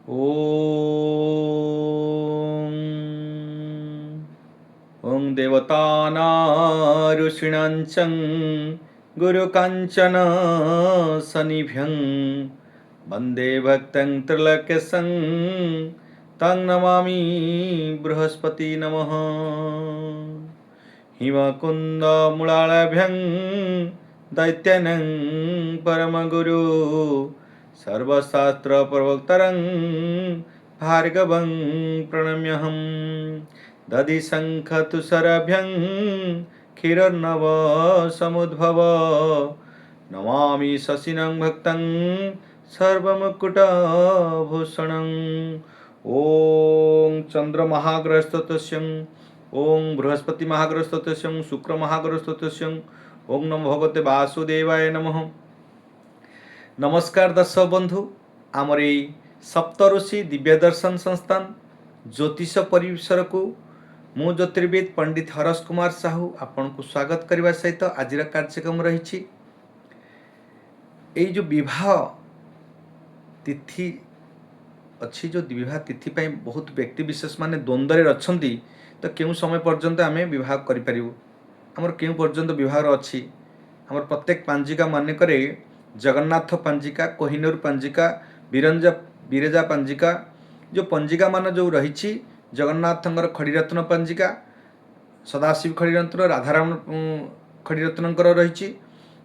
ଓଁ ଓଁ ଦେବତାନାଁ ଋଷୀଣାଞ୍ଚ ଗୁରୁକାଞ୍ଚନ ସନ୍ନିଭ୍ୟଂ ବନ୍ଦେ ଭକ୍ତଂ ତ୍ରିଲୋକେଶଂ ତଂ ନମାମି ବୃହସ୍ପତି ନମଃ। ହିମକୁନ୍ଦ ମୂଳାଳଭ୍ୟଂ ଦୈତ୍ୟାନାଂ ପରମଗୁରୁ ସର୍ବଶାସ୍ତ୍ର ପ୍ରବକ୍ତରଂ ଭାର୍ଗବଂ ପ୍ରଣମ୍ୟହಂ। ଦଧିଶଙ୍ଖତୁଷାରାଭ୍ୟଂ କ୍ଷୀରୋର୍ଣବ ସମୁଦ୍ଭବ ନମାମି ଶଶିନଂ ଭକ୍ତଂ ସର୍ବମୁକୁଟଭୂଷଣଂ। ଓଁ ଚନ୍ଦ୍ର ମହାଗ୍ରହସ୍ତୋତ୍ରସ୍ୟ, ଓଁ ବୃହସ୍ପତି ମହାଗ୍ରହସ୍ତୋତ୍ରସ୍ୟ, ଶୁକ୍ର ମହାଗ୍ରହସ୍ତୋତ୍ରସ୍ୟ, ଓଁ ନମୋ ଭଗବତେ ବାସୁଦେବାୟ ନମଃ। ନମସ୍କାର ଦର୍ଶକ ବନ୍ଧୁ, ଆମର ଏଇ ସପ୍ତଋଷି ଦିବ୍ୟ ଦର୍ଶନ ସଂସ୍ଥାନ ଜ୍ୟୋତିଷ ପରିସରକୁ ମୁଁ ଜ୍ୟୋତିର୍ବିଦ ପଣ୍ଡିତ ହରସ କୁମାର ସାହୁ ଆପଣଙ୍କୁ ସ୍ୱାଗତ କରିବା ସହିତ ଆଜିର କାର୍ଯ୍ୟକ୍ରମ ରହିଛି, ଏଇ ଯେଉଁ ବିବାହ ତିଥି ଅଛି, ଯେଉଁ ବିବାହ ତିଥି ପାଇଁ ବହୁତ ବ୍ୟକ୍ତି ବିଶେଷ ମାନେ ଦ୍ୱନ୍ଦ୍ୱରେ ଅଛନ୍ତି। ତ କେଉଁ ସମୟ ପର୍ଯ୍ୟନ୍ତ ଆମେ ବିବାହ କରିପାରିବୁ, ଆମର କେଉଁ ପର୍ଯ୍ୟନ୍ତ ବିବାହର ଅଛି? ଆମର ପ୍ରତ୍ୟେକ ପାଞ୍ଜିକା ମାନଙ୍କରେ, ଜଗନ୍ନାଥ ପାଞ୍ଜିକା, କୋହିନୂର ପାଞ୍ଜିକା, ବିରଜା ପାଞ୍ଜିକା, ଯେଉଁ ପଞ୍ଜିକା ମାନ ଯେଉଁ ରହିଛି, ଜଗନ୍ନାଥଙ୍କର ଖଡ଼ିରତ୍ନ ପାଞ୍ଜିକା, ସଦାଶିବ ଖଡ଼ିରତ୍ନ, ରାଧାରମଣ ଖଡ଼ିରତ୍ନଙ୍କର ରହିଛି।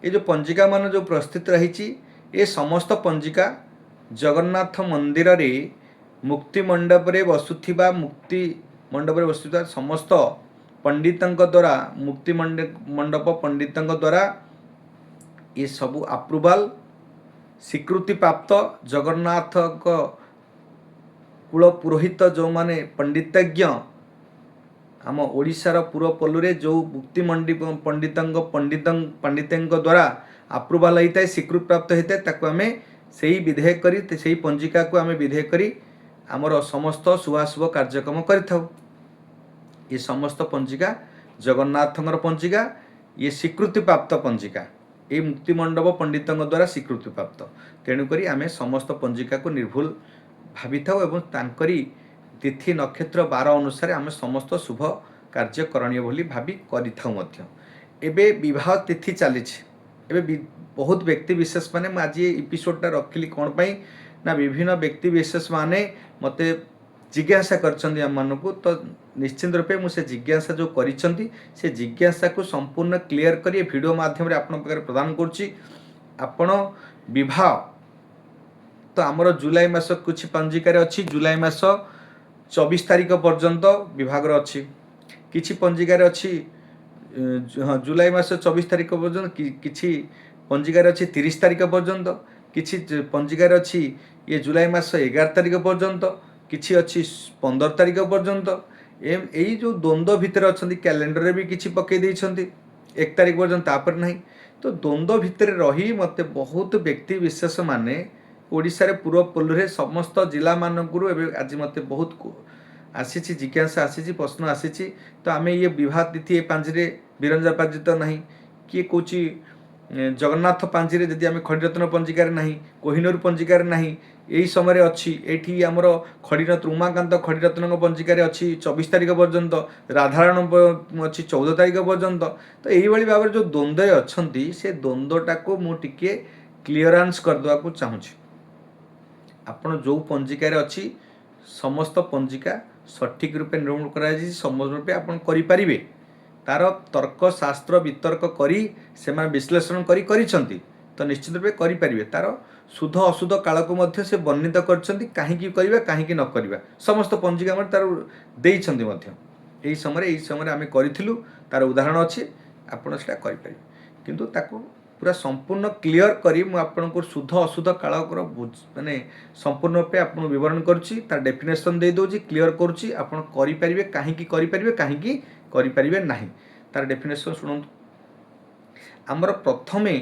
ଏ ଯେଉଁ ପଞ୍ଜିକା ମାନ ଯେଉଁ ପ୍ରସ୍ତୁତ ରହିଛି, ଏ ସମସ୍ତ ପଞ୍ଜିକା ଜଗନ୍ନାଥ ମନ୍ଦିରରେ ମୁକ୍ତି ମଣ୍ଡପରେ ବସୁଥିବା ସମସ୍ତ ପଣ୍ଡିତଙ୍କ ଦ୍ୱାରା, ମୁକ୍ତି ମଣ୍ଡପ ପଣ୍ଡିତଙ୍କ ଦ୍ୱାରା ଏସବୁ ଆପ୍ରୁଭାଲ, ସ୍ୱୀକୃତିପ୍ରାପ୍ତ। ଜଗନ୍ନାଥଙ୍କ କୁଳ ପୁରୋହିତ ଯେଉଁମାନେ ପଣ୍ଡିତଜ୍ଞ, ଆମ ଓଡ଼ିଶାର ପୁରପଲ୍ଲୀରେ ଯେଉଁ ମୁକ୍ତି ପଣ୍ଡିତଙ୍କ ପଣ୍ଡିତଙ୍କ ଦ୍ୱାରା ଆପ୍ରୁଭାଲ ହେଇଥାଏ, ସ୍ୱୀକୃତିପ୍ରାପ୍ତ ହେଇଥାଏ, ତାକୁ ଆମେ ସେଇ ବିଧେୟ କରି, ସେଇ ପଞ୍ଜିକାକୁ ଆମେ ବିଧେୟ କରି ଆମର ସମସ୍ତ ଶୁଭାଶୁଭ କାର୍ଯ୍ୟକ୍ରମ କରିଥାଉ। ଏ ସମସ୍ତ ପଞ୍ଜିକା ଜଗନ୍ନାଥଙ୍କର ପଞ୍ଜିକା, ଇଏ ସ୍ୱୀକୃତିପ୍ରାପ୍ତ ପଞ୍ଜିକା, ଏଇ ମୁକ୍ତିମଣ୍ଡପ ପଣ୍ଡିତଙ୍କ ଦ୍ୱାରା ସ୍ୱୀକୃତିପ୍ରାପ୍ତ। ତେଣୁକରି ଆମେ ସମସ୍ତ ପଞ୍ଜିକାକୁ ନିର୍ଭୁଲ ଭାବିଥାଉ ଏବଂ ତାଙ୍କରି ତିଥି, ନକ୍ଷତ୍ର, ବାର ଅନୁସାରେ ଆମେ ସମସ୍ତ ଶୁଭ କାର୍ଯ୍ୟ କରଣୀୟ ବୋଲି ଭାବି କରିଥାଉ ମଧ୍ୟ। ଏବେ ବିବାହ ତିଥି ଚାଲିଛି। ଏବେ ବହୁତ ବ୍ୟକ୍ତି ବିଶେଷ ମାନେ, ମୁଁ ଆଜି ଏପିସୋଡ଼ଟା ରଖିଲି କ'ଣ ପାଇଁ ନା ବିଭିନ୍ନ ବ୍ୟକ୍ତି ବିଶେଷ ମାନେ ମୋତେ ଜିଜ୍ଞାସା କରିଛନ୍ତି ଆମମାନଙ୍କୁ। ତ ନିଶ୍ଚିନ୍ତ ରୂପେ ମୁଁ ସେ ଜିଜ୍ଞାସା ଯେଉଁ କରିଛନ୍ତି, ସେ ଜିଜ୍ଞାସାକୁ ସମ୍ପୂର୍ଣ୍ଣ କ୍ଲିଅର କରି ଏ ଭିଡ଼ିଓ ମାଧ୍ୟମରେ ଆପଣଙ୍କ ପାଖରେ ପ୍ରଦାନ କରୁଛି। ଆପଣ ବିବାହ ତ ଆମର ଜୁଲାଇ ମାସ କିଛି ପଞ୍ଜିକାରେ ଅଛି, ଜୁଲାଇ ମାସ 24 ତାରିଖ ପର୍ଯ୍ୟନ୍ତ ବିବାହର ଅଛି। କିଛି ପଞ୍ଜିକାରେ ଅଛି, ହଁ, ଜୁଲାଇ ମାସ 24 ତାରିଖ ପର୍ଯ୍ୟନ୍ତ, କିଛି ପଞ୍ଜିକାରେ ଅଛି 30 ତାରିଖ ପର୍ଯ୍ୟନ୍ତ, କିଛି ପଞ୍ଜିକାରେ ଅଛି ଇଏ ଜୁଲାଇ ମାସ 11 ତାରିଖ ପର୍ଯ୍ୟନ୍ତ, କିଛି ଅଛି 15 ତାରିଖ ପର୍ଯ୍ୟନ୍ତ। ଏଇ ଯେଉଁ ଦ୍ୱନ୍ଦ୍ୱ ଭିତରେ ଅଛନ୍ତି, କ୍ୟାଲେଣ୍ଡରରେ ବି କିଛି ପକାଇ ଦେଇଛନ୍ତି 1 ତାରିଖ ପର୍ଯ୍ୟନ୍ତ, ତାପରେ ନାହିଁ। ତ ଦ୍ୱନ୍ଦ୍ୱ ଭିତରେ ରହି ମୋତେ ବହୁତ ବ୍ୟକ୍ତି ବିଶେଷ ମାନେ ଓଡ଼ିଶାରେ ପୂର୍ବ ସମସ୍ତ ଜିଲ୍ଲାମାନଙ୍କରୁ ଏବେ ଆଜି ମୋତେ ବହୁତ ଆସିଛି ଜିଜ୍ଞାସା, ଆସିଛି ପ୍ରଶ୍ନ ଆସିଛି। ତ ଆମେ ଇଏ ବିବାହ ତିଥି ଏ ପାଞ୍ଜିରେ, ବିରଞ୍ଜା ପାଞ୍ଜି ତ ନାହିଁ, କିଏ କହୁଛି ଜଗନ୍ନାଥ ପାଞ୍ଜିରେ, ଯଦି ଆମେ ଖଡ଼ିରତ୍ନ ପଞ୍ଜିକାରେ ନାହିଁ, କୋହିନୂର ପଞ୍ଜିକାରେ ନାହିଁ, ଏଇ ସମୟରେ ଅଛି। ଏଇଠି ଆମର ଖଡ଼ିରତ୍ନ, ଉମାକାନ୍ତ ଖଡ଼ିରତ୍ନଙ୍କ ପଞ୍ଜିକାରେ ଅଛି 24 ତାରିଖ ପର୍ଯ୍ୟନ୍ତ, ରାଧାରଣ ଅଛି 14 ତାରିଖ ପର୍ଯ୍ୟନ୍ତ। ତ ଏଇଭଳି ଭାବରେ ଯେଉଁ ଦ୍ୱନ୍ଦ୍ୱରେ ଅଛନ୍ତି, ସେ ଦ୍ୱନ୍ଦ୍ୱଟାକୁ ମୁଁ ଟିକିଏ କ୍ଲିୟରାନ୍ସ କରିଦେବାକୁ ଚାହୁଁଛି। ଆପଣ ଯେଉଁ ପଞ୍ଜିକାରେ ଅଛି, ସମସ୍ତ ପଞ୍ଜିକା ସଠିକ୍ ରୂପେ ନିରୂପଣ କରାଯାଇଛି, ସମସ୍ତ ରୂପେ ଆପଣ କରିପାରିବେ। ତାର ତର୍କ ଶାସ୍ତ୍ର ବିତର୍କ କରି ସେମାନେ ବିଶ୍ଳେଷଣ କରି କରିଛନ୍ତି, ତ ନିଶ୍ଚିତ ରୂପେ କରିପାରିବେ। ତାର ଶୁଦ୍ଧ ଅଶୁଦ୍ଧ କାଳକୁ ମଧ୍ୟ ସେ ବର୍ଣ୍ଣିତ କରିଛନ୍ତି, କାହିଁକି କରିବା, କାହିଁକି ନ କରିବା। ସମସ୍ତ ପଞ୍ଜିକା ମଧ୍ୟ ତାର ଦେଇଛନ୍ତି ମଧ୍ୟ, ଏଇ ସମୟରେ ଆମେ କରିଥିଲୁ, ତାର ଉଦାହରଣ ଅଛି, ଆପଣ ସେଇଟା କରିପାରିବେ। କିନ୍ତୁ ତାକୁ ପୁରା ସମ୍ପୂର୍ଣ୍ଣ କ୍ଲିଅର କରି ମୁଁ ଆପଣଙ୍କୁ ଶୁଦ୍ଧ ଅଶୁଦ୍ଧ କାଳର ମାନେ ସମ୍ପୂର୍ଣ୍ଣ ରୂପେ ଆପଣଙ୍କୁ ବିବରଣ କରୁଛି, ତାର ଡେଫିନେସନ୍ ଦେଇଦେଉଛି, କ୍ଲିଅର କରୁଛି। ଆପଣ କରିପାରିବେ, କାହିଁକି କରିପାରିବେ, କାହିଁକି କରିପାରିବେ ନାହିଁ, ତାର ଡେଫିନେସନ୍ ଶୁଣନ୍ତୁ। ଆମର ପ୍ରଥମେ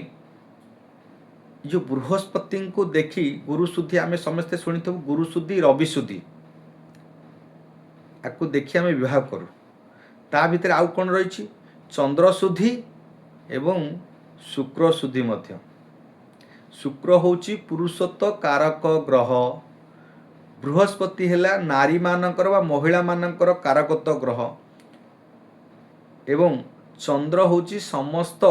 ଯେଉଁ ବୃହସ୍ପତିଙ୍କୁ ଦେଖି ଗୁରୁ ଶୁଦ୍ଧି, ଆମେ ସମସ୍ତେ ଶୁଣିଥିବୁ, ଗୁରୁ ଶୁଦ୍ଧି, ରବି ଶୁଦ୍ଧି, ଆକୁ ଦେଖି ଆମେ ବିବାହ କରୁ। ତା ଭିତରେ ଆଉ କ'ଣ ରହିଛି? ଚନ୍ଦ୍ର ଶୁଦ୍ଧି ଏବଂ ଶୁକ୍ର ଶୁଦ୍ଧି ମଧ୍ୟ। ଶୁକ୍ର ହେଉଛି ପୁରୁଷତ୍ୱ କାରକ ଗ୍ରହ। ବୃହସ୍ପତି ହେଲା ନାରୀମାନଙ୍କର ବା ମହିଳାମାନଙ୍କର କାରକତ୍ୱ ଗ୍ରହ ଏବଂ ଚନ୍ଦ୍ର ହେଉଛି ସମସ୍ତ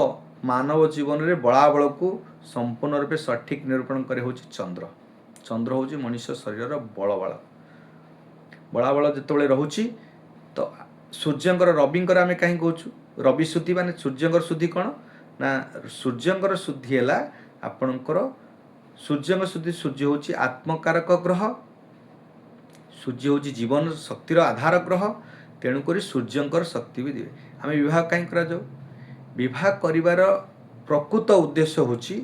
ମାନବ ଜୀବନରେ ବଳାବଳକୁ ସମ୍ପୂର୍ଣ୍ଣ ରୂପେ ସଠିକ୍ ନିରୂପଣ କରେ ହେଉଛି ଚନ୍ଦ୍ର। ଚନ୍ଦ୍ର ହେଉଛି ମଣିଷ ଶରୀରର ବଳବାଳ। ବଳାବଳ ଯେତେବେଳେ ରହୁଛି ତ ସୂର୍ଯ୍ୟଙ୍କର, ରବିଙ୍କର ଆମେ କାହିଁ କହୁଛୁ ରବି ଶୁଦ୍ଧି? ମାନେ ସୂର୍ଯ୍ୟଙ୍କର ଶୁଦ୍ଧି କ'ଣ ନା, ସୂର୍ଯ୍ୟଙ୍କର ଶୁଦ୍ଧି ହେଲା ଆପଣଙ୍କର ସୂର୍ଯ୍ୟଙ୍କ ଶୁଦ୍ଧି। ସୂର୍ଯ୍ୟ ହେଉଛି ଆତ୍ମକାରକ ଗ୍ରହ, ସୂର୍ଯ୍ୟ ହେଉଛି ଜୀବନ ଶକ୍ତିର ଆଧାର ଗ୍ରହ। ତେଣୁକରି ସୂର୍ଯ୍ୟଙ୍କର ଶକ୍ତି ବି ଦିଏ। ଆମେ ବିବାହ କାହିଁ କରାଯାଉ? ବିବାହ କରିବାର ପ୍ରକୃତ ଉଦ୍ଦେଶ୍ୟ ହେଉଛି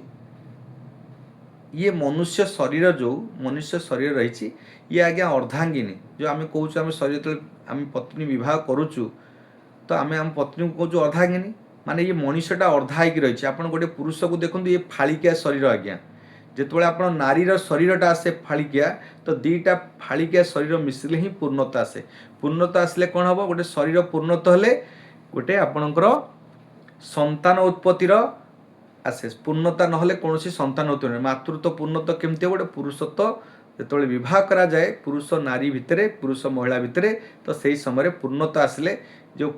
ଇଏ ମନୁଷ୍ୟ ଶରୀର, ଯେଉଁ ମନୁଷ୍ୟ ଶରୀର ରହିଛି, ଇଏ ଆଜ୍ଞା ଅର୍ଦ୍ଧାଙ୍ଗିନୀ। ଯେଉଁ ଆମେ କହୁଛୁ, ଆମେ ଶରୀର ଯେତେବେଳେ ଆମେ ପତ୍ନୀ ବିବାହ କରୁଛୁ, ତ ଆମେ ଆମ ପତ୍ନୀକୁ କହୁଛୁ ଅର୍ଦ୍ଧାଙ୍ଗିନୀ। ମାନେ ଇଏ ମଣିଷଟା ଅର୍ଦ୍ଧା ହେଇକି ରହିଛି। ଆପଣ ଗୋଟେ ପୁରୁଷକୁ ଦେଖନ୍ତୁ, ଇଏ ଫାଳିକିଆ ଶରୀର ଆଜ୍ଞା। ଯେତେବେଳେ ଆପଣ ନାରୀର ଶରୀରଟା ଆସେ ଫାଳିକିଆ, ତ ଦୁଇଟା ଫାଳିକିଆ ଶରୀର ମିଶିଲେ ହିଁ ପୂର୍ଣ୍ଣତା ଆସେ। ପୂର୍ଣ୍ଣତା ଆସିଲେ କ'ଣ ହେବ? ଗୋଟେ ଶରୀର ପୂର୍ଣ୍ଣତ ହେଲେ ଗୋଟେ ଆପଣଙ୍କର ସନ୍ତାନ ଉତ୍ପତ୍ତିର ଆସେ। ପୂର୍ଣ୍ଣତା ନହେଲେ କୌଣସି ସନ୍ତାନ ଉତ୍ପତ୍ତି ନାହିଁ। ମାତୃତ୍ୱ ପୂର୍ଣ୍ଣତା କେମିତି ହେବ? ଗୋଟେ ପୁରୁଷତ୍ୱ ଯେତେବେଳେ ବିବାହ କରାଯାଏ, ପୁରୁଷ ନାରୀ ଭିତରେ, ପୁରୁଷ ମହିଳା ଭିତରେ, ତ ସେଇ ସମୟରେ ପୂର୍ଣ୍ଣତା ଆସିଲେ ଯେଉଁ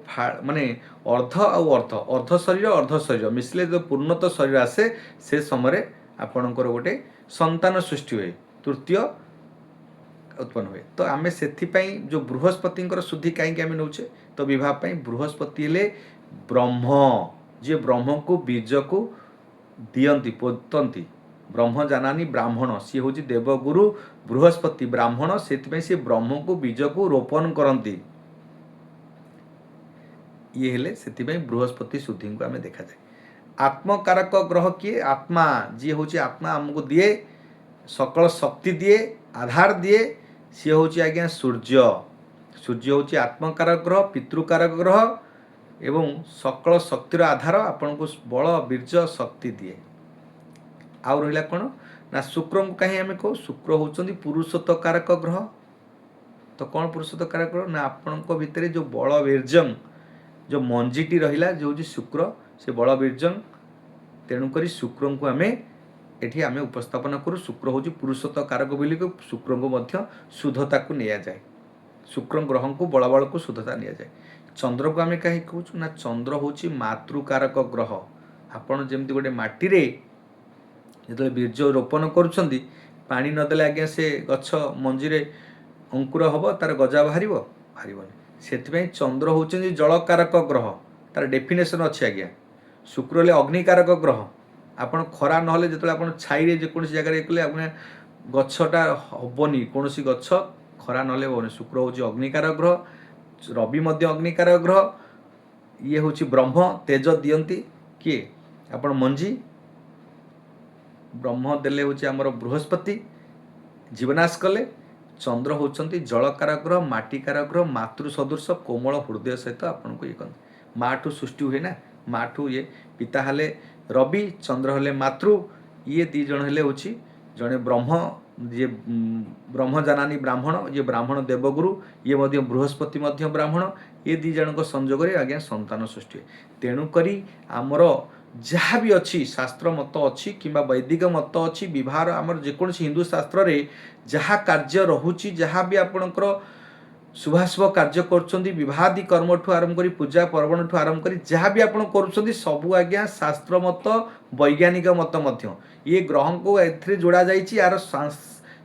ମାନେ ଅର୍ଦ୍ଧ ଆଉ ଅର୍ଦ୍ଧ, ଅର୍ଦ୍ଧ ଶରୀର ଅର୍ଦ୍ଧ ଶରୀର ମିଶିଲେ ଯେଉଁ ପୂର୍ଣ୍ଣତ ଶରୀର ଆସେ, ସେ ସମୟରେ ଆପଣଙ୍କର ଗୋଟେ ସନ୍ତାନ ସୃଷ୍ଟି ହୁଏ, ତୃତୀୟ ଉତ୍ପନ୍ନ ହୁଏ। ତ ଆମେ ସେଥିପାଇଁ ଯେଉଁ ବୃହସ୍ପତିଙ୍କର ଶୁଦ୍ଧି କାହିଁକି ଆମେ ନେଉଛେ ତ ବିବାହ ପାଇଁ? ବୃହସ୍ପତି ହେଲେ ବ୍ରହ୍ମ, ଯିଏ ବ୍ରହ୍ମକୁ ବୀଜକୁ ଦିଅନ୍ତି, ପୋତନ୍ତି। ବ୍ରହ୍ମ ଜାନାନି ବ୍ରାହ୍ମଣ, ସିଏ ହେଉଛି ଦେବଗୁରୁ ବୃହସ୍ପତି ବ୍ରାହ୍ମଣ। ସେଥିପାଇଁ ସିଏ ବ୍ରହ୍ମକୁ ବୀଜକୁ ରୋପଣ କରନ୍ତି। ଇଏ ହେଲେ ସେଥିପାଇଁ ବୃହସ୍ପତି ଶୁଦ୍ଧିଙ୍କୁ ଆମେ ଦେଖାଯାଏ। ଆତ୍ମକାରକ ଗ୍ରହ କିଏ? ଆତ୍ମା ଯିଏ ହେଉଛି, ଆତ୍ମା ଆମକୁ ଦିଏ, ସକଳ ଶକ୍ତି ଦିଏ, ଆଧାର ଦିଏ, ସିଏ ହେଉଛି ଆଜ୍ଞା ସୂର୍ଯ୍ୟ। ସୂର୍ଯ୍ୟ ହେଉଛି ଆତ୍ମକାରକ ଗ୍ରହ, ପିତୃକାରକ ଗ୍ରହ ଏବଂ ସକଳ ଶକ୍ତିର ଆଧାର। ଆପଣଙ୍କୁ ବଳ, ବୀର୍ଯ୍ୟ, ଶକ୍ତି ଦିଏ। ଆଉ ରହିଲା କ'ଣ ନା, ଶୁକ୍ରଙ୍କୁ କାହିଁ ଆମେ କହୁ? ଶୁକ୍ର ହେଉଛନ୍ତି ପୁରୁଷତ୍ୱକାରକ ଗ୍ରହ। ତ କ'ଣ ପୁରୁଷତ୍ୱକାରକ ଗ୍ରହ ନା, ଆପଣଙ୍କ ଭିତରେ ଯେଉଁ ବଳ ବୀର୍ଯ୍ୟଂ, ଯେଉଁ ମଞ୍ଜିଟି ରହିଲା, ଯେଉଁ ହେଉଛି ଶୁକ୍ର, ସେ ବଳ ବୀର୍ଯ୍ୟଂ। ତେଣୁକରି ଶୁକ୍ରଙ୍କୁ ଆମେ ଏଠି ଆମେ ଉପସ୍ଥାପନା କରୁ। ଶୁକ୍ର ହେଉଛି ପୁରୁଷତ୍ୱ କାରକ ବୋଲି ଶୁକ୍ରଙ୍କୁ ମଧ୍ୟ ଶୁଦ୍ଧତାକୁ ନିଆଯାଏ। ଶୁକ୍ର ଗ୍ରହଙ୍କୁ ବଳବଳକୁ ଶୁଦ୍ଧତା ନିଆଯାଏ। ଚନ୍ଦ୍ରକୁ ଆମେ କାହିଁକି କହୁଛୁ ନା, ଚନ୍ଦ୍ର ହେଉଛି ମାତୃକାରକ ଗ୍ରହ। ଆପଣ ଯେମିତି ଗୋଟେ ମାଟିରେ ଯେତେବେଳେ ବୀର୍ଯ୍ୟ ରୋପଣ କରୁଛନ୍ତି, ପାଣି ନଦେଲେ ଆଜ୍ଞା ସେ ଗଛ ମଞ୍ଜିରେ ଅଙ୍କୁର ହେବ? ତାର ଗଜା ବାହାରିବ? ବାହାରିବନି। ସେଥିପାଇଁ ଚନ୍ଦ୍ର ହେଉଛନ୍ତି ଜଳକାରକ ଗ୍ରହ। ତାର ଡେଫିନେସନ୍ ଅଛି ଆଜ୍ଞା। ଶୁକ୍ର ହେଲେ ଅଗ୍ନିକାରକ ଗ୍ରହ। ଆପଣ ଖରା ନହେଲେ, ଯେତେବେଳେ ଆପଣ ଛାଇରେ ଯେକୌଣସି ଜାଗାରେ କଲେ, ଆପଣ ଗଛଟା ହେବନି। କୌଣସି ଗଛ ଖରା ନହେଲେ ହେବନି। ଶୁକ୍ର ହେଉଛି ଅଗ୍ନିକାରକ ଗ୍ରହ, ରବି ମଧ୍ୟ ଅଗ୍ନିକାରକ ଗ୍ରହ। ଇଏ ହେଉଛି ବ୍ରହ୍ମ ତେଜ ଦିଅନ୍ତି କିଏ? ଆପଣ ମଞ୍ଜି ବ୍ରହ୍ମ ଦେଲେ ହେଉଛି ଆମର ବୃହସ୍ପତି, ଜୀବନାଶ କଲେ। ଚନ୍ଦ୍ର ହେଉଛନ୍ତି ଜଳକାରକ ଗ୍ରହ, ମାଟିକାରକ ଗ୍ରହ, ମାତୃ ସଦୃଶ କୋମଳ ହୃଦୟ ସହିତ ଆପଣଙ୍କୁ ଇଏ କରନ୍ତି। ମାଠୁ ସୃଷ୍ଟି ହୁଏ ନା, ମାଠୁ ଇଏ। ପିତା ହେଲେ ରବି, ଚନ୍ଦ୍ର ହେଲେ ମାତୃ। ଇଏ ଦୁଇ ଜଣ ହେଲେ ହେଉଛି ଜଣେ ବ୍ରହ୍ମ, ଯିଏ ବ୍ରହ୍ମ ଜାନାନୀ ବ୍ରାହ୍ମଣ, ଇଏ ବ୍ରାହ୍ମଣ ଦେବଗୁରୁ, ଇଏ ମଧ୍ୟ ବୃହସ୍ପତି ମଧ୍ୟ ବ୍ରାହ୍ମଣ। ଏ ଦୁଇ ଜଣଙ୍କ ସଂଯୋଗରେ ଆଜ୍ଞା ସନ୍ତାନ ସୃଷ୍ଟି ହୁଏ। ତେଣୁକରି ଆମର ଯାହା ବି ଅଛି, ଶାସ୍ତ୍ର ମତ ଅଛି କିମ୍ବା ବୈଦିକ ମତ ଅଛି, ବିବାହର ଆମର ଯେକୌଣସି ହିନ୍ଦୁ ଶାସ୍ତ୍ରରେ ଯାହା କାର୍ଯ୍ୟ ରହୁଛି, ଯାହା ବି ଆପଣଙ୍କର ଶୁଭାଶୁଭ କାର୍ଯ୍ୟ କରୁଛନ୍ତି, ବିବାହାଦି କର୍ମଠୁ ଆରମ୍ଭ କରି ପୂଜା ପର୍ବଣଠୁ ଆରମ୍ଭ କରି ଯାହା ବି ଆପଣ କରୁଛନ୍ତି, ସବୁ ଆଜ୍ଞା ଶାସ୍ତ୍ର ମତ, ବୈଜ୍ଞାନିକ ମତ ମଧ୍ୟ। ଇଏ ଗ୍ରହଙ୍କୁ ଏଥିରେ ଯୋଡ଼ା ଯାଇଛି। ଆର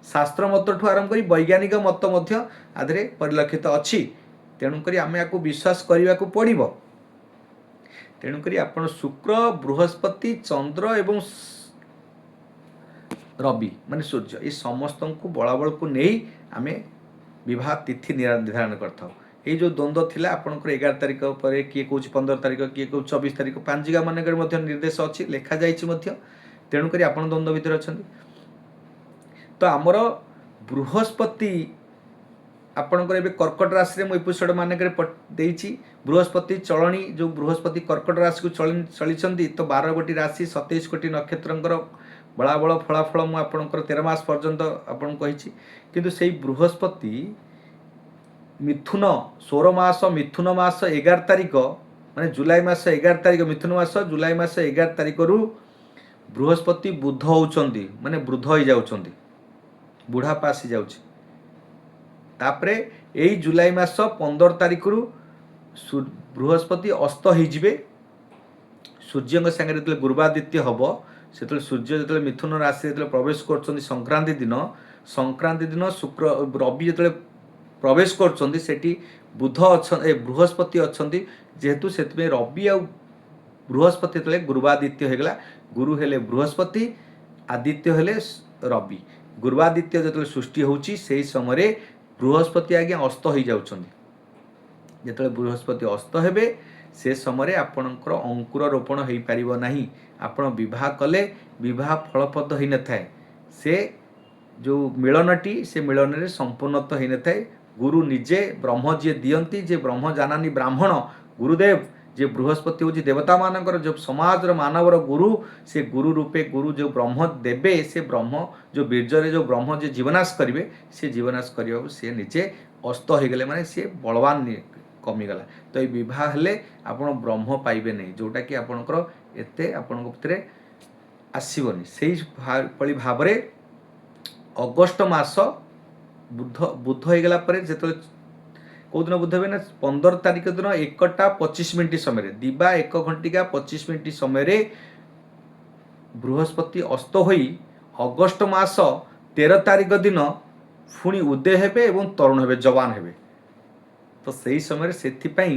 ଶାସ୍ତ୍ର ମତଠୁ ଆରମ୍ଭ କରି ବୈଜ୍ଞାନିକ ମତ ମଧ୍ୟ ଆଧିରେ ପରିଲକ୍ଷିତ ଅଛି। ତେଣୁକରି ଆମେ ୟାକୁ ବିଶ୍ୱାସ କରିବାକୁ ପଡ଼ିବ। ତେଣୁକରି ଆପଣ ଶୁକ୍ର, ବୃହସ୍ପତି, ଚନ୍ଦ୍ର ଏବଂ ରବି ମାନେ ସୂର୍ଯ୍ୟ, ଏ ସମସ୍ତଙ୍କୁ ବଳାବଳକୁ ନେଇ ଆମେ ବିବାହ ତିଥି ନିର୍ଦ୍ଧାରଣ କରିଥାଉ। ଏଇ ଯେଉଁ ଦ୍ୱନ୍ଦ୍ୱ ଥିଲା ଆପଣଙ୍କର, 11 ତାରିଖ ପରେ କିଏ କହୁଛି 15 ତାରିଖ, କିଏ କହୁଛି 24 ତାରିଖ, ପାଞ୍ଜିକା ମାନଙ୍କରେ ମଧ୍ୟ ନିର୍ଦ୍ଦେଶ ଅଛି, ଲେଖାଯାଇଛି ମଧ୍ୟ। ତେଣୁକରି ଆପଣ ଦ୍ୱନ୍ଦ୍ୱ ଭିତରେ ଅଛନ୍ତି। ତ ଆମର ବୃହସ୍ପତି ଆପଣଙ୍କର ଏବେ କର୍କଟ ରାଶିରେ, ମୁଁ ଏପିସୋଡ଼ ମାନଙ୍କରେ ଦେଇଛି, ବୃହସ୍ପତି ଚଳଣି, ଯେଉଁ ବୃହସ୍ପତି କର୍କଟ ରାଶିକୁ ଚଳିଛନ୍ତି, ତ 12 ଗୋଟି ରାଶି, 27 କୋଟି ନକ୍ଷତ୍ରଙ୍କର ବଳାବଳ ଫଳାଫଳ ମୁଁ ଆପଣଙ୍କର 13 ମାସ ପର୍ଯ୍ୟନ୍ତ ଆପଣଙ୍କୁ କହିଛି। କିନ୍ତୁ ସେଇ ବୃହସ୍ପତି ମିଥୁନ ସୌର ମାସ, ମିଥୁନ ମାସ 11 ତାରିଖ, ମାନେ ଜୁଲାଇ ମାସ 11 ତାରିଖ, ମିଥୁନ ମାସ ଜୁଲାଇ ମାସ 11 ତାରିଖରୁ ବୃହସ୍ପତି ବୁଧ ହେଉଛନ୍ତି, ମାନେ ବୃଦ୍ଧ ହେଇଯାଉଛନ୍ତି, ବୁଢ଼ାପା ଆସିଯାଉଛି। ତାପରେ ଏଇ ଜୁଲାଇ ମାସ 15 ତାରିଖରୁ ବୃହସ୍ପତି ଅସ୍ତ ହେଇଯିବେ। ସୂର୍ଯ୍ୟଙ୍କ ସାଙ୍ଗରେ ଯେତେବେଳେ ଗୁରୁବାଦିତ୍ୟ ହେବ, ସେତେବେଳେ ସୂର୍ଯ୍ୟ ଯେତେବେଳେ ମିଥୁନ ରାଶି ଯେତେବେଳେ ପ୍ରବେଶ କରୁଛନ୍ତି ସଂକ୍ରାନ୍ତି ଦିନ, ସଂକ୍ରାନ୍ତି ଦିନ ଶୁକ୍ର ରବି ଯେତେବେଳେ ପ୍ରବେଶ କରୁଛନ୍ତି, ସେଠି ବୁଧ ଅଛନ୍ତି, ବୃହସ୍ପତି ଅଛନ୍ତି ଯେହେତୁ, ସେଥିପାଇଁ ରବି ଆଉ ବୃହସ୍ପତି ଯେତେବେଳେ ଗୁରୁବାଦିତ୍ୟ ହେଇଗଲା, ଗୁରୁ ହେଲେ ବୃହସ୍ପତି, ଆଦିତ୍ୟ ହେଲେ ରବି। ଗୁରୁବାଦିତ୍ୟ ଯେତେବେଳେ ସୃଷ୍ଟି ହେଉଛି, ସେଇ ସମୟରେ ବୃହସ୍ପତି ଆଜ୍ଞା ଅସ୍ତ ହେଇଯାଉଛନ୍ତି। ଯେତେବେଳେ ବୃହସ୍ପତି ଅସ୍ତ ହେବେ, ସେ ସମୟରେ ଆପଣଙ୍କର ଅଙ୍କୁର ରୋପଣ ହେଇପାରିବ ନାହିଁ। ଆପଣ ବିବାହ କଲେ ବିବାହ ଫଳପ୍ରଦ ହେଇନଥାଏ। ସେ ଯେଉଁ ମିଳନଟି, ସେ ମିଳନରେ ସମ୍ପୂର୍ଣ୍ଣତ ହେଇନଥାଏ। ଗୁରୁ ନିଜେ ବ୍ରହ୍ମ ଯିଏ ଦିଅନ୍ତି, ଯେ ବ୍ରହ୍ମ ଜାନାନି ବ୍ରାହ୍ମଣ ଗୁରୁଦେବ, ଯେ ବୃହସ୍ପତି ହେଉଛି ଦେବତାମାନଙ୍କର, ଯେଉଁ ସମାଜର ମାନବର ଗୁରୁ, ସେ ଗୁରୁ ରୂପେ ଗୁରୁ ଯେଉଁ ବ୍ରହ୍ମ ଦେବେ, ସେ ବ୍ରହ୍ମ ଯେଉଁ ବୀର୍ଯ୍ୟରେ ଯେଉଁ ବ୍ରହ୍ମ ଯେ ଜୀବନାଶ କରିବେ, ସେ ଜୀବନାଶ କରିବାକୁ ସେ ନିଜେ ଅସ୍ତ ହେଇଗଲେ, ମାନେ ସିଏ ବଳବାନ କମିଗଲା। ତ ଏଇ ବିବାହ ହେଲେ ଆପଣ ବ୍ରହ୍ମ ପାଇବେ ନାହିଁ, ଯେଉଁଟାକି ଆପଣଙ୍କର ଏତେ ଆପଣଙ୍କ ଭିତରେ ଆସିବନି। ସେଇ ଭଳି ଭାବରେ ଅଗଷ୍ଟ ମାସ ବୁଧ ହେଇଗଲା ପରେ ଯେତେବେଳେ କେଉଁଦିନ ବୁଧ ହେବେ ନା 15 ତାରିଖ ଦିନ 1ଟା 25 ମିନିଟ୍ ସମୟରେ, ଦିବା 1 ଘଣ୍ଟିକା 25 ମିନିଟ୍ ସମୟରେ ବୃହସ୍ପତି ଅସ୍ତ ହୋଇ ଅଗଷ୍ଟ ମାସ 13 ତାରିଖ ଦିନ ପୁଣି ଉଦୟ ହେବେ ଏବଂ ତରୁଣ ହେବେ, ଯବାନ ହେବେ। ତ ସେଇ ସମୟରେ ସେଥିପାଇଁ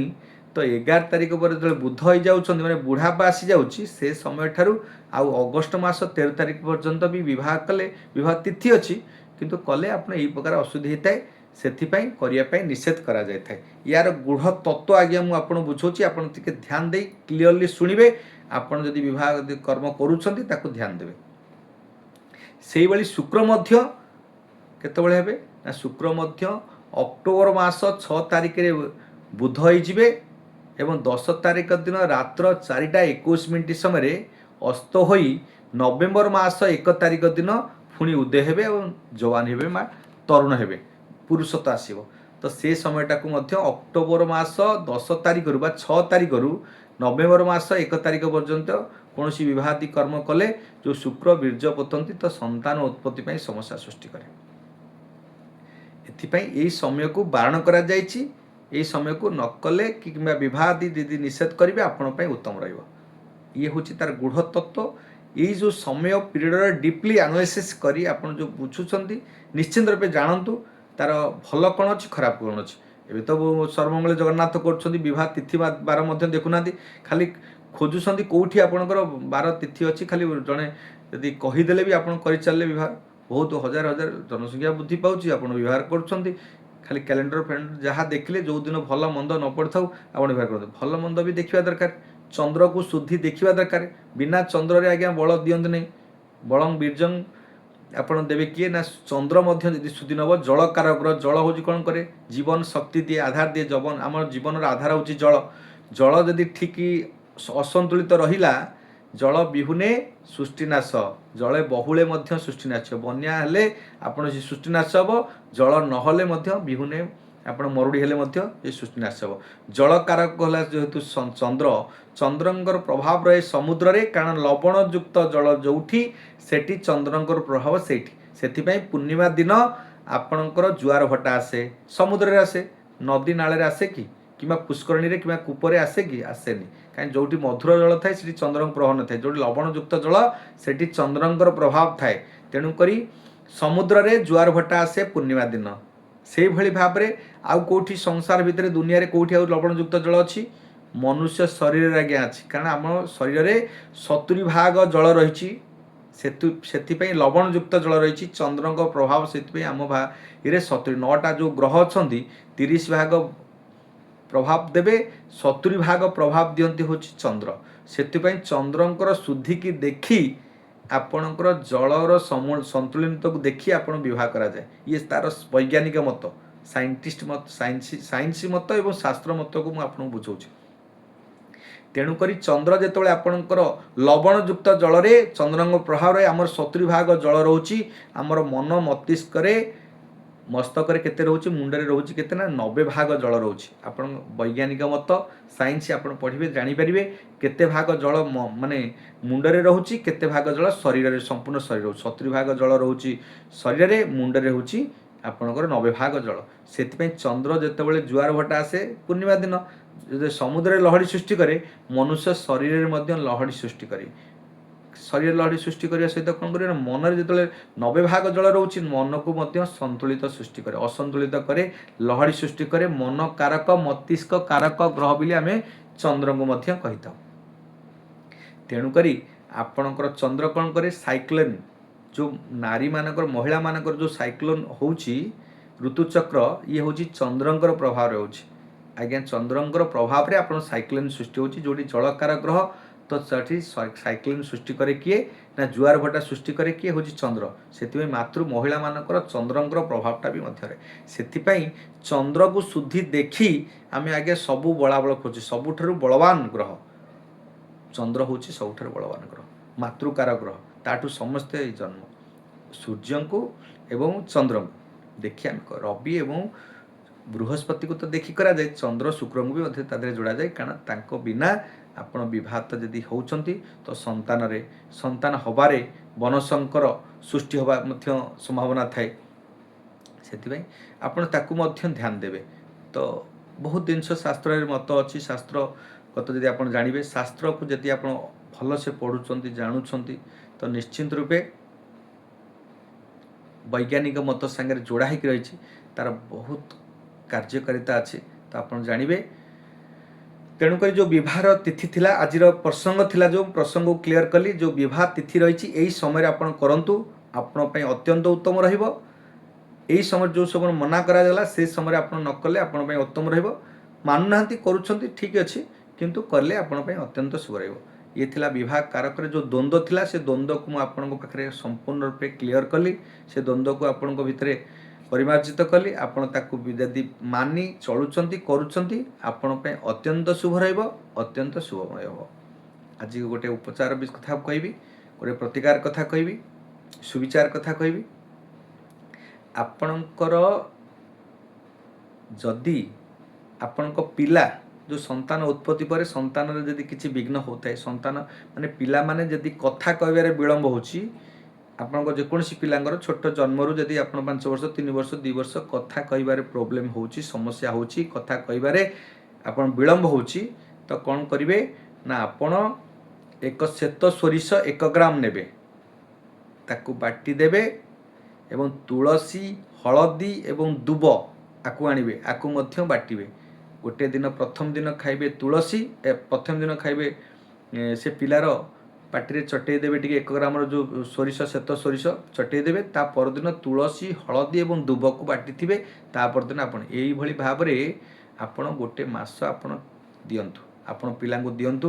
ତ 11 ତାରିଖ ପରେ ଯେତେବେଳେ ବୁଧ ହେଇଯାଉଛନ୍ତି, ମାନେ ବୁଢ଼ାପା ଆସିଯାଉଛି, ସେ ସମୟଠାରୁ ଆଉ ଅଗଷ୍ଟ ମାସ 13 ତାରିଖ ପର୍ଯ୍ୟନ୍ତ ବି ବିବାହ କଲେ, ବିବାହ ତିଥି ଅଛି, କିନ୍ତୁ କଲେ ଆପଣ ଏଇ ପ୍ରକାର ଅସୁବିଧା ହେଇଥାଏ। ସେଥିପାଇଁ କରିବା ପାଇଁ ନିଷେଧ କରାଯାଇଥାଏ। ୟାର ଗୂଢ଼ ତତ୍ତ୍ୱ ଆଜ୍ଞା ମୁଁ ଆପଣଙ୍କୁ ବୁଝାଉଛି, ଆପଣ ଟିକେ ଧ୍ୟାନ ଦେଇ କ୍ଲିଅରଲି ଶୁଣିବେ। ଆପଣ ଯଦି ବିବାହ ଯଦି କର୍ମ କରୁଛନ୍ତି, ତାକୁ ଧ୍ୟାନ ଦେବେ। ସେଇଭଳି ଶୁକ୍ର ମଧ୍ୟ କେତେବେଳେ ହେବେ ନା ଶୁକ୍ର ମଧ୍ୟ ଅକ୍ଟୋବର ମାସ 6 ତାରିଖରେ ବୁଧ ହେଇଯିବେ ଏବଂ 10 ତାରିଖ ଦିନ ରାତ୍ର 4ଟା 21 ମିନିଟ୍ ସମୟରେ ଅସ୍ତ ହୋଇ ନଭେମ୍ବର ମାସ 1 ତାରିଖ ଦିନ ପୁଣି ଉଦୟ ହେବେ ଏବଂ ଯବାନ ହେବେ ବା ତରୁଣ ହେବେ, ପୁରୁଷତ୍ୱ ଆସିବ। ତ ସେ ସମୟଟାକୁ ମଧ୍ୟ ଅକ୍ଟୋବର ମାସ 10 ତାରିଖରୁ ବା 6 ତାରିଖରୁ ନଭେମ୍ବର ମାସ 1 ତାରିଖ ପର୍ଯ୍ୟନ୍ତ କୌଣସି ବିବାହାଦି କର୍ମ କଲେ ଯେଉଁ ଶୁକ୍ର ବୀର୍ଯ୍ୟ ପୋତନ୍ତି, ତ ସନ୍ତାନ ଉତ୍ପତ୍ତି ପାଇଁ ସମସ୍ୟା ସୃଷ୍ଟି କରେ। ଏଥିପାଇଁ ଏଇ ସମୟକୁ ବାରଣ କରାଯାଇଛି। ଏଇ ସମୟକୁ ନ କଲେ କି କିମ୍ବା ବିବାହ ଆଦି ଯଦି ନିଷେଧ କରିବେ, ଆପଣଙ୍କ ପାଇଁ ଉତ୍ତମ ରହିବ। ଇଏ ହେଉଛି ତାର ଗୂଢ଼ ତତ୍ତ୍ୱ। ଏଇ ଯେଉଁ ସମୟ ପିରିୟଡ଼ର ଡିପଲି ଆନାଲିସିସ୍ କରି ଆପଣ ଯେଉଁ ବୁଝୁଛନ୍ତି, ନିଶ୍ଚିନ୍ତ ରୂପେ ଜାଣନ୍ତୁ ତାର ଭଲ କ'ଣ ଅଛି, ଖରାପ କ'ଣ ଅଛି। ଏବେ ତ ସର୍ବମଙ୍ଗଳ ଜଗନ୍ନାଥ କରୁଛନ୍ତି, ବିବାହ ତିଥି ବାର ମଧ୍ୟ ଦେଖୁନାହାନ୍ତି, ଖାଲି ଖୋଜୁଛନ୍ତି କେଉଁଠି ଆପଣଙ୍କର ବାର ତିଥି ଅଛି। ଖାଲି ଜଣେ ଯଦି କହିଦେଲେ ବି ଆପଣ କରିଚାଲିଲେ ବିବାହ। ବହୁତ ହଜାର ହଜାର ଜନସଂଖ୍ୟା ବୃଦ୍ଧି ପାଉଛି, ଆପଣ ବିବାହ କରୁଛନ୍ତି। ଖାଲି କ୍ୟାଲେଣ୍ଡର ଫ୍ୟାଲେଣ୍ଡର ଯାହା ଦେଖିଲେ, ଯେଉଁଦିନ ଭଲ ମନ୍ଦ ନ ପଡ଼ିଥାଉ, ଆପଣ ବିବାହ କରନ୍ତୁ। ଭଲ ମନ୍ଦ ବି ଦେଖିବା ଦରକାର, ଚନ୍ଦ୍ରକୁ ଶୁଦ୍ଧି ଦେଖିବା ଦରକାର। ବିନା ଚନ୍ଦ୍ରରେ ଆଜ୍ଞା ବଳ ଦିଅନ୍ତୁ ନାହିଁ। ବଳଂ ବୀର୍ଯ୍ୟଂ ଆପଣ ଦେବେ କିଏ ନା ଚନ୍ଦ୍ର ମଧ୍ୟ ଯଦି ଶୁଦ୍ଧି ନେବ। ଜଳକାରକର ଜଳ ହେଉଛି କ'ଣ କରେ? ଜୀବନ ଶକ୍ତି ଦିଏ, ଆଧାର ଦିଏ। ଜୀବନ, ଆମର ଜୀବନର ଆଧାର ହେଉଛି ଜଳ। ଜଳ ଯଦି ଠିକ୍ ଅସନ୍ତୁଳିତ ରହିଲା, ଜଳ ବିହୁନେ ସୃଷ୍ଟିନାଶ, ଜଳେ ବହୁଳେ ମଧ୍ୟ ସୃଷ୍ଟିନାଶ। ବନ୍ୟା ହେଲେ ଆପଣ ସେ ସୃଷ୍ଟିନାଶ ହେବ, ଜଳ ନହେଲେ ମଧ୍ୟ ବିହୁନେ ଆପଣ ମରୁଡ଼ି ହେଲେ ମଧ୍ୟ ଏ ସୃଷ୍ଟିନାଶ ହେବ। ଜଳକାରକ ହେଲା ଯେହେତୁ ଚନ୍ଦ୍ର, ଚନ୍ଦ୍ରଙ୍କର ପ୍ରଭାବ ରହେ ସମୁଦ୍ରରେ, କାରଣ ଲବଣଯୁକ୍ତ ଜଳ ଯେଉଁଠି ସେଠି ଚନ୍ଦ୍ରଙ୍କର ପ୍ରଭାବ ସେଇଠି। ସେଥିପାଇଁ ପୂର୍ଣ୍ଣିମା ଦିନ ଆପଣଙ୍କର ଜୁଆର ଭଟା ଆସେ, ସମୁଦ୍ରରେ ଆସେ। ନଦୀ ନାଳରେ ଆସେ କି, କିମ୍ବା ପୁଷ୍କରିଣୀରେ କିମ୍ବା କୂପରେ ଆସେ କି? ଆସେନି। କାହିଁ? ଯେଉଁଠି ମଧୁର ଜଳ ଥାଏ, ସେଠି ଚନ୍ଦ୍ରଙ୍କ ପ୍ରଭାବ ନଥାଏ। ଯେଉଁଠି ଲବଣଯୁକ୍ତ ଜଳ, ସେଠି ଚନ୍ଦ୍ରଙ୍କର ପ୍ରଭାବ ଥାଏ। ତେଣୁକରି ସମୁଦ୍ରରେ ଜୁଆର ଭଟା ଆସେ ପୂର୍ଣ୍ଣିମା ଦିନ। ସେଇଭଳି ଭାବରେ ଆଉ କେଉଁଠି ସଂସାର ଭିତରେ, ଦୁନିଆରେ କେଉଁଠି ଆଉ ଲବଣଯୁକ୍ତ ଜଳ ଅଛି? ମନୁଷ୍ୟ ଶରୀରରେ ଆଜ୍ଞା ଅଛି। କାରଣ ଆମ ଶରୀରରେ 70 ଭାଗ ଜଳ ରହିଛି, ସେଥିପାଇଁ ଲବଣଯୁକ୍ତ ଜଳ ରହିଛି। ଚନ୍ଦ୍ରଙ୍କ ପ୍ରଭାବ ସେଥିପାଇଁ ଆମ ଇରେ 70 ନଅଟା ଯେଉଁ ଗ୍ରହ ଅଛନ୍ତି, 30 ଭାଗ ପ୍ରଭାବ ଦେବେ, 70 ଭାଗ ପ୍ରଭାବ ଦିଅନ୍ତି ହେଉଛି ଚନ୍ଦ୍ର। ସେଥିପାଇଁ ଚନ୍ଦ୍ରଙ୍କର ଶୁଦ୍ଧିକି ଦେଖି, ଆପଣଙ୍କର ଜଳର ସନ୍ତୁଳିତକୁ ଦେଖି ଆପଣ ବିବାହ କରାଯାଏ। ଇଏ ତାର ବୈଜ୍ଞାନିକ ମତ, ସାଇଣ୍ଟିଷ୍ଟ ମତ, ସାଇନ୍ସ ମତ ଏବଂ ଶାସ୍ତ୍ର ମତକୁ ମୁଁ ଆପଣଙ୍କୁ ବୁଝାଉଛି। ତେଣୁକରି ଚନ୍ଦ୍ର ଯେତେବେଳେ ଆପଣଙ୍କର ଲବଣଯୁକ୍ତ ଜଳରେ ଚନ୍ଦ୍ରଙ୍କ ପ୍ରଭାବରେ ଆମର 70 ଭାଗ ଜଳ ରହୁଛି। ଆମର ମନ ମସ୍ତିଷ୍କରେ, ମସ୍ତକରେ କେତେ ରହୁଛି, ମୁଣ୍ଡରେ ରହୁଛି କେତେ ନା 90 ଭାଗ ଜଳ ରହୁଛି। ଆପଣ ବୈଜ୍ଞାନିକ ମତ, ସାଇନ୍ସ ଆପଣ ପଢ଼ିବେ, ଜାଣିପାରିବେ କେତେ ଭାଗ ଜଳ ମାନେ ମୁଣ୍ଡରେ ରହୁଛି, କେତେ ଭାଗ ଜଳ ଶରୀରରେ, ସମ୍ପୂର୍ଣ୍ଣ ଶରୀର ରହୁଛି। 70 ଭାଗ ଜଳ ରହୁଛି ଶରୀରରେ, ମୁଣ୍ଡରେ ରହୁଛି ଆପଣଙ୍କର 90 ଭାଗ ଜଳ। ସେଥିପାଇଁ ଚନ୍ଦ୍ର ଯେତେବେଳେ ଜୁଆର ଭଟା ଆସେ ପୂର୍ଣ୍ଣିମା ଦିନ, ଯଦି ସମୁଦ୍ରରେ ଲହଡ଼ି ସୃଷ୍ଟି କରେ, ମନୁଷ୍ୟ ଶରୀରରେ ମଧ୍ୟ ଲହଡ଼ି ସୃଷ୍ଟି କରେ। ଶରୀର ଲହଡ଼ି ସୃଷ୍ଟି କରିବା ସହିତ କ'ଣ କରିବ ନା, ମନରେ ଯେତେବେଳେ 90 ଭାଗ ଜଳ ରହୁଛି, ମନକୁ ମଧ୍ୟ ସନ୍ତୁଳିତ ସୃଷ୍ଟି କରେ, ଅସନ୍ତୁଳିତ କରେ, ଲହଡ଼ି ସୃଷ୍ଟି କରେ। ମନ କାରକ, ମସ୍ତିଷ୍କ କାରକ ଗ୍ରହ ବୋଲି ଆମେ ଚନ୍ଦ୍ରଙ୍କୁ ମଧ୍ୟ କହିଥାଉ। ତେଣୁକରି ଆପଣଙ୍କର ଚନ୍ଦ୍ର କ'ଣ କରେ? ସାଇକ୍ଲୋନ୍, ଯେଉଁ ନାରୀମାନଙ୍କର, ମହିଳାମାନଙ୍କର ଯେଉଁ ସାଇକ୍ଲୋନ୍ ହେଉଛି, ଋତୁଚକ୍ର, ଇଏ ହେଉଛି ଚନ୍ଦ୍ରଙ୍କର ପ୍ରଭାବ ରହୁଛି ଆଜ୍ଞା। ଚନ୍ଦ୍ରଙ୍କର ପ୍ରଭାବରେ ଆପଣ ସାଇକ୍ଲୋନ୍ ସୃଷ୍ଟି ହେଉଛି। ଯେଉଁଠି ଜଳକାର ଗ୍ରହ, ତ ସେଠି ସାଇକ୍ଲୋନ୍ ସୃଷ୍ଟି କରେ କିଏ ନା, ଜୁଆର ଭଟା ସୃଷ୍ଟି କରେ କିଏ? ହେଉଛି ଚନ୍ଦ୍ର। ସେଥିପାଇଁ ମାତୃ ମହିଳାମାନଙ୍କର ଚନ୍ଦ୍ରଙ୍କର ପ୍ରଭାବଟା ବି ମଧ୍ୟ ରହେ। ସେଥିପାଇଁ ଚନ୍ଦ୍ରକୁ ଶୁଦ୍ଧି ଦେଖି ଆମେ ଆଜ୍ଞା ସବୁ ବଳାବଳ ଖୋଜୁ। ସବୁଠାରୁ ବଳବାନ ଗ୍ରହ ଚନ୍ଦ୍ର ହେଉଛି, ସବୁଠାରୁ ବଳବାନ ଗ୍ରହ, ମାତୃକାର ଗ୍ରହ। ତାଠୁ ସମସ୍ତେ ଏଇ ଜନ୍ମ ସୂର୍ଯ୍ୟଙ୍କୁ ଏବଂ ଚନ୍ଦ୍ରଙ୍କୁ ଦେଖି ଆମେ ରବି ଏବଂ ବୃହସ୍ପତିକୁ ତ ଦେଖି କରାଯାଏ, ଚନ୍ଦ୍ର ଶୁକ୍ରଙ୍କୁ ବି ମଧ୍ୟ ତା ଦେହରେ ଯୋଡ଼ାଯାଏ। କାରଣ ତାଙ୍କ ବିନା ଆପଣ ବିବାହିତ ଯଦି ହେଉଛନ୍ତି, ତ ସନ୍ତାନରେ, ସନ୍ତାନ ହେବାରେ ବର୍ଣ୍ଣସଙ୍କର ସୃଷ୍ଟି ହେବା ମଧ୍ୟ ସମ୍ଭାବନା ଥାଏ। ସେଥିପାଇଁ ଆପଣ ତାକୁ ମଧ୍ୟ ଧ୍ୟାନ ଦେବେ। ତ ବହୁତ ଜିନିଷ ଶାସ୍ତ୍ରରେ ମତ ଅଛି। ଶାସ୍ତ୍ରଗତ ଯଦି ଆପଣ ଜାଣିବେ, ଶାସ୍ତ୍ରକୁ ଯଦି ଆପଣ ଭଲସେ ପଢ଼ୁଛନ୍ତି, ଜାଣୁଛନ୍ତି, ତ ନିଶ୍ଚିନ୍ତ ରୂପେ ବୈଜ୍ଞାନିକ ମତ ସାଙ୍ଗରେ ଯୋଡ଼ା ହେଇକି ରହିଛି, ତାର ବହୁତ କାର୍ଯ୍ୟକାରିତା ଅଛି, ତ ଆପଣ ଜାଣିବେ। ତେଣୁକରି ଯେଉଁ ବିବାହର ତିଥି ଥିଲା, ଆଜିର ପ୍ରସଙ୍ଗ ଥିଲା, ଯେଉଁ ପ୍ରସଙ୍ଗକୁ କ୍ଲିଅର କଲି, ଯେଉଁ ବିବାହ ତିଥି ରହିଛି, ଏଇ ସମୟରେ ଆପଣ କରନ୍ତୁ, ଆପଣଙ୍କ ପାଇଁ ଅତ୍ୟନ୍ତ ଉତ୍ତମ ରହିବ। ଏଇ ସମୟରେ ଯେଉଁ ସମୟରେ ମନା କରାଗଲା, ସେ ସମୟରେ ଆପଣ ନ କଲେ ଆପଣଙ୍କ ପାଇଁ ଉତ୍ତମ ରହିବ। ମାନୁନାହାନ୍ତି, କରୁଛନ୍ତି, ଠିକ୍ ଅଛି, କିନ୍ତୁ କଲେ ଆପଣଙ୍କ ପାଇଁ ଅତ୍ୟନ୍ତ ଶୁଭ ରହିବ। ଇଏ ଥିଲା ବିବାହ କାରକରେ ଯେଉଁ ଦ୍ୱନ୍ଦ୍ୱ ଥିଲା, ସେ ଦ୍ୱନ୍ଦ୍ୱକୁ ମୁଁ ଆପଣଙ୍କ ପାଖରେ ସମ୍ପୂର୍ଣ୍ଣ ରୂପେ କ୍ଲିଅର କଲି। ସେ ଦ୍ୱନ୍ଦ୍ୱକୁ ଆପଣଙ୍କ ଭିତରେ ପରିମାର୍ଜିତ କଲି। ଆପଣ ତାକୁ ବି ଯଦି ମାନି ଚଳୁଛନ୍ତି, କରୁଛନ୍ତି, ଆପଣଙ୍କ ପାଇଁ ଅତ୍ୟନ୍ତ ଶୁଭ ରହିବ, ଅତ୍ୟନ୍ତ ଶୁଭମୟ ହେବ। ଆଜି ଗୋଟେ ଉପଚାର ବି କଥା କହିବି, ଗୋଟେ ପ୍ରତିକାର କଥା କହିବି, ସୁବିଚାର କଥା କହିବି। ଆପଣଙ୍କର ଯଦି ଆପଣଙ୍କ ପିଲା ଯେଉଁ ସନ୍ତାନ ଉତ୍ପତ୍ତି ପରେ ସନ୍ତାନର ଯଦି କିଛି ବିଘ୍ନ ହେଉଥାଏ, ସନ୍ତାନ ମାନେ ପିଲାମାନେ ଯଦି କଥା କହିବାରେ ବିଳମ୍ବ ହେଉଛି, ଆପଣଙ୍କ ଯେକୌଣସି ପିଲାଙ୍କର ଛୋଟ ଜନ୍ମରୁ ଯଦି ଆପଣ 5 ବର୍ଷ, 3 ବର୍ଷ, 2 ବର୍ଷ କଥା କହିବାରେ ପ୍ରୋବ୍ଲେମ୍ ହେଉଛି, ସମସ୍ୟା ହେଉଛି, କଥା କହିବାରେ ଆପଣ ବିଳମ୍ବ ହେଉଛି, ତ କ'ଣ କରିବେ ନା, ଆପଣ ଏକ ଶ୍ଵେତ ସୋରିଷ 1 ଗ୍ରାମ ନେବେ, ତାକୁ ବାଟି ଦେବେ ଏବଂ ତୁଳସୀ, ହଳଦୀ ଏବଂ ଦୁବ ଆକୁ ଆଣିବେ, ଆକୁ ମଧ୍ୟ ବାଟିବେ। ଗୋଟେ ଦିନ, ପ୍ରଥମ ଦିନ ଖାଇବେ ତୁଳସୀ, ପ୍ରଥମ ଦିନ ଖାଇବେ, ସେ ପିଲାର ପାଟିରେ ଚଟେଇ ଦେବେ ଟିକେ, 1 ଗ୍ରାମର ଯେଉଁ ସୋରିଷ, ଶ୍ଵେତ ସୋରିଷ ଚଟେଇ ଦେବେ। ତା ପରଦିନ ତୁଳସୀ, ହଳଦୀ ଏବଂ ଦୁବକୁ ବାଟିଥିବେ, ତା ପରଦିନ ଆପଣ ଏଇଭଳି ଭାବରେ ଆପଣ ଗୋଟେ ମାସ ଆପଣ ଦିଅନ୍ତୁ, ଆପଣ ପିଲାଙ୍କୁ ଦିଅନ୍ତୁ।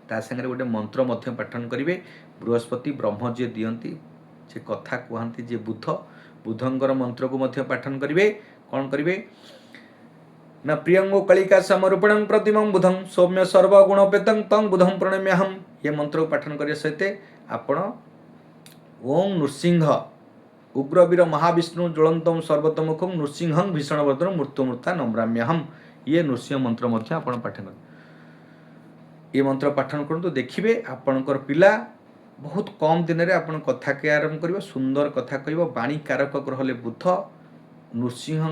ତା ସାଙ୍ଗରେ ଗୋଟେ ମନ୍ତ୍ର ମଧ୍ୟ ପାଠନ କରିବେ। ବୃହସ୍ପତି ବ୍ରହ୍ମ ଯିଏ ଦିଅନ୍ତି, ଯେ କଥା କୁହନ୍ତି ଯିଏ ବୁଧ, ବୁଧଙ୍କର ମନ୍ତ୍ରକୁ ମଧ୍ୟ ପାଠନ କରିବେ। କ'ଣ କରିବେ ନା, ପ୍ରିୟଙ୍ଗୁ କଳିକା ସମରୂପିଣଂ ପ୍ରତିମଂ ବୁଧଂ ସୌମ୍ୟ ସର୍ବଗୁଣୋପେତଂ ତଂ ବୁଧଂ ପ୍ରଣମ୍ୟହಂ। ଏ ମନ୍ତ୍ରକୁ ପାଠନ କରିବା ସହିତ ଆପଣ ଓଁ ନୃସିଂହ ଉଗ୍ରବୀର ମହାବିଷ୍ଣୁ ଜ୍ୱଳନ୍ତಂ ସର୍ବତୋମୁଖଂ ନୃସିଂହଂ ଭୀଷଣବଦନ ମୃତ୍ୟୁମୂର୍ତ୍ତା ନମ୍ରାମ୍ୟହಂ, ଇଏ ନୃସିଂହ ମନ୍ତ୍ର ମଧ୍ୟ ଆପଣ ପାଠନ କରନ୍ତୁ। ଏ ମନ୍ତ୍ର ପାଠନ କରନ୍ତୁ, ଦେଖିବେ ଆପଣଙ୍କର ପିଲା ବହୁତ କମ୍ ଦିନରେ ଆପଣ କଥା କହିବା ଆରମ୍ଭ କରିବ, ସୁନ୍ଦର କଥା କହିବ। ବାଣୀ କାରକ ଗ୍ରହ ହେଲେ ବୁଧ। ନୃସିଂହ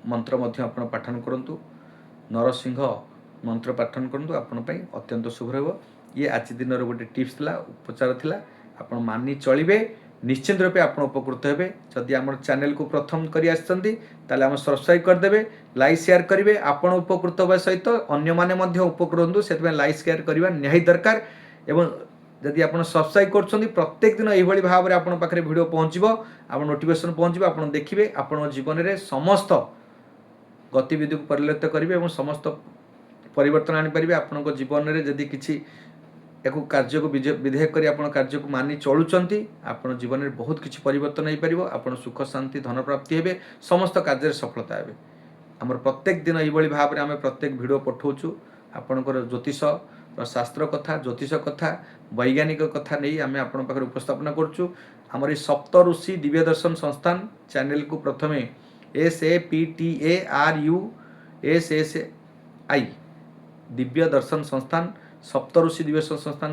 ମନ୍ତ୍ର ମଧ୍ୟ ଆପଣ ପାଠନ କରନ୍ତୁ, ନରସିଂହ ମନ୍ତ୍ର ପାଠନ କରନ୍ତୁ, ଆପଣଙ୍କ ପାଇଁ ଅତ୍ୟନ୍ତ ଶୁଭ ରହିବ। ଇଏ ଆଜି ଦିନର ଗୋଟେ ଟିପ୍ସ ଥିଲା, ଉପଚାର ଥିଲା। ଆପଣ ମାନି ଚଳିବେ, ନିଶ୍ଚିନ୍ତ ରୂପେ ଆପଣ ଉପକୃତ ହେବେ। ଯଦି ଆମର ଚ୍ୟାନେଲକୁ ପ୍ରଥମ କରି ଆସିଛନ୍ତି, ତାହେଲେ ଆମ ସବସ୍କ୍ରାଇବ୍ କରିଦେବେ, ଲାଇକ୍ ସେୟାର କରିବେ। ଆପଣ ଉପକୃତ ହେବା ସହିତ ଅନ୍ୟମାନେ ମଧ୍ୟ ଉପକୃତ ହୁଅନ୍ତୁ, ସେଥିପାଇଁ ଲାଇକ୍ ସେୟାର କରିବା ନିହାତି ଦରକାର। ଏବଂ ଯଦି ଆପଣ ସବସ୍କ୍ରାଇବ୍ କରୁଛନ୍ତି, ପ୍ରତ୍ୟେକ ଦିନ ଏଇଭଳି ଭାବରେ ଆପଣଙ୍କ ପାଖରେ ଭିଡ଼ିଓ ପହଞ୍ଚିବ, ଆପଣ ନୋଟିଫିକେସନ୍ ପହଞ୍ଚିବ। ଆପଣ ଦେଖିବେ, ଆପଣଙ୍କ ଜୀବନରେ ସମସ୍ତ ଗତିବିଧିକୁ ପରିଲକ୍ଷିତ କରିବେ ଏବଂ ସମସ୍ତ ପରିବର୍ତ୍ତନ ଆଣିପାରିବେ। ଆପଣଙ୍କ ଜୀବନରେ ଯଦି କିଛି ୟାକୁ କାର୍ଯ୍ୟକୁ ବିଧେୟ କରି ଆପଣ କାର୍ଯ୍ୟକୁ ମାନି ଚଳୁଛନ୍ତି, ଆପଣ ଜୀବନରେ ବହୁତ କିଛି ପରିବର୍ତ୍ତନ ହେଇପାରିବ। ଆପଣ ସୁଖ, ଶାନ୍ତି, ଧନ ପ୍ରାପ୍ତି ହେବେ, ସମସ୍ତ କାର୍ଯ୍ୟରେ ସଫଳତା ହେବେ। ଆମର ପ୍ରତ୍ୟେକ ଦିନ ଏଇଭଳି ଭାବରେ ଆମେ ପ୍ରତ୍ୟେକ ଭିଡ଼ିଓ ପଠାଉଛୁ। ଆପଣଙ୍କର ଜ୍ୟୋତିଷ ଶାସ୍ତ୍ର କଥା, ଜ୍ୟୋତିଷ କଥା, ବୈଜ୍ଞାନିକ କଥା ନେଇ ଆମେ ଆପଣଙ୍କ ପାଖରେ ଉପସ୍ଥାପନା କରୁଛୁ। ଆମର ଏଇ ସପ୍ତ ଋଷି ଦିବ୍ୟ ଦର୍ଶନ ସଂସ୍ଥାନ ଚ୍ୟାନେଲକୁ ପ୍ରଥମେ SAPTARUSSI ଦିବ୍ୟ ଦର୍ଶନ ସଂସ୍ଥାନ, ସପ୍ତଋଷି ଦିବ୍ୟ ସଂସ୍ଥାନ,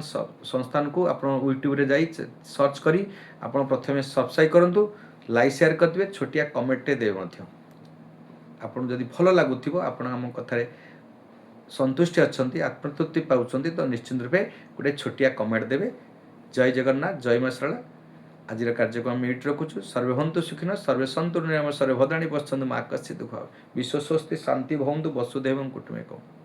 ସଂସ୍ଥାନକୁ ଆପଣ ୟୁଟ୍ୟୁବରେ ଯାଇ ସର୍ଚ୍ଚ କରି ଆପଣ ପ୍ରଥମେ ସବସ୍କ୍ରାଇବ୍ କରନ୍ତୁ, ଲାଇକ୍, ସେୟାର କରିଦେବେ, ଛୋଟିଆ କମେଣ୍ଟଟେ ଦେବେ ମଧ୍ୟ। ଆପଣ ଯଦି ଭଲ ଲାଗୁଥିବ, ଆପଣ ଆମ କଥାରେ ସନ୍ତୁଷ୍ଟି ଅଛନ୍ତି, ଆତ୍ମତୃପ୍ତି ପାଉଛନ୍ତି, ତ ନିଶ୍ଚିନ୍ତ ରୂପେ ଗୋଟେ ଛୋଟିଆ କମେଣ୍ଟ ଦେବେ। ଜୟ ଜଗନ୍ନାଥ, ଜୟ ମା ଶାରଳା। ଆଜିର କାର୍ଯ୍ୟକ୍ରମ ଆମେ ଏଇଠି ରଖୁଛୁ। ସର୍ବେ ଭବନ୍ତୁ ସୁଖିନଃ, ସର୍ବେ ସନ୍ତୁ ନିରାମୟାଃ, ସର୍ବେ ଭଦ୍ରାଣି ପଶ୍ୟନ୍ତୁ, ମା କଶ୍ଚିତ୍ ଦୁଃଖ। ବିଶ୍ୱ ସ୍ୱସ୍ତି, ଶାନ୍ତି ଭବନ୍ତୁ, ବସୁଧୈବ କୁଟୁମ୍ବକମ୍।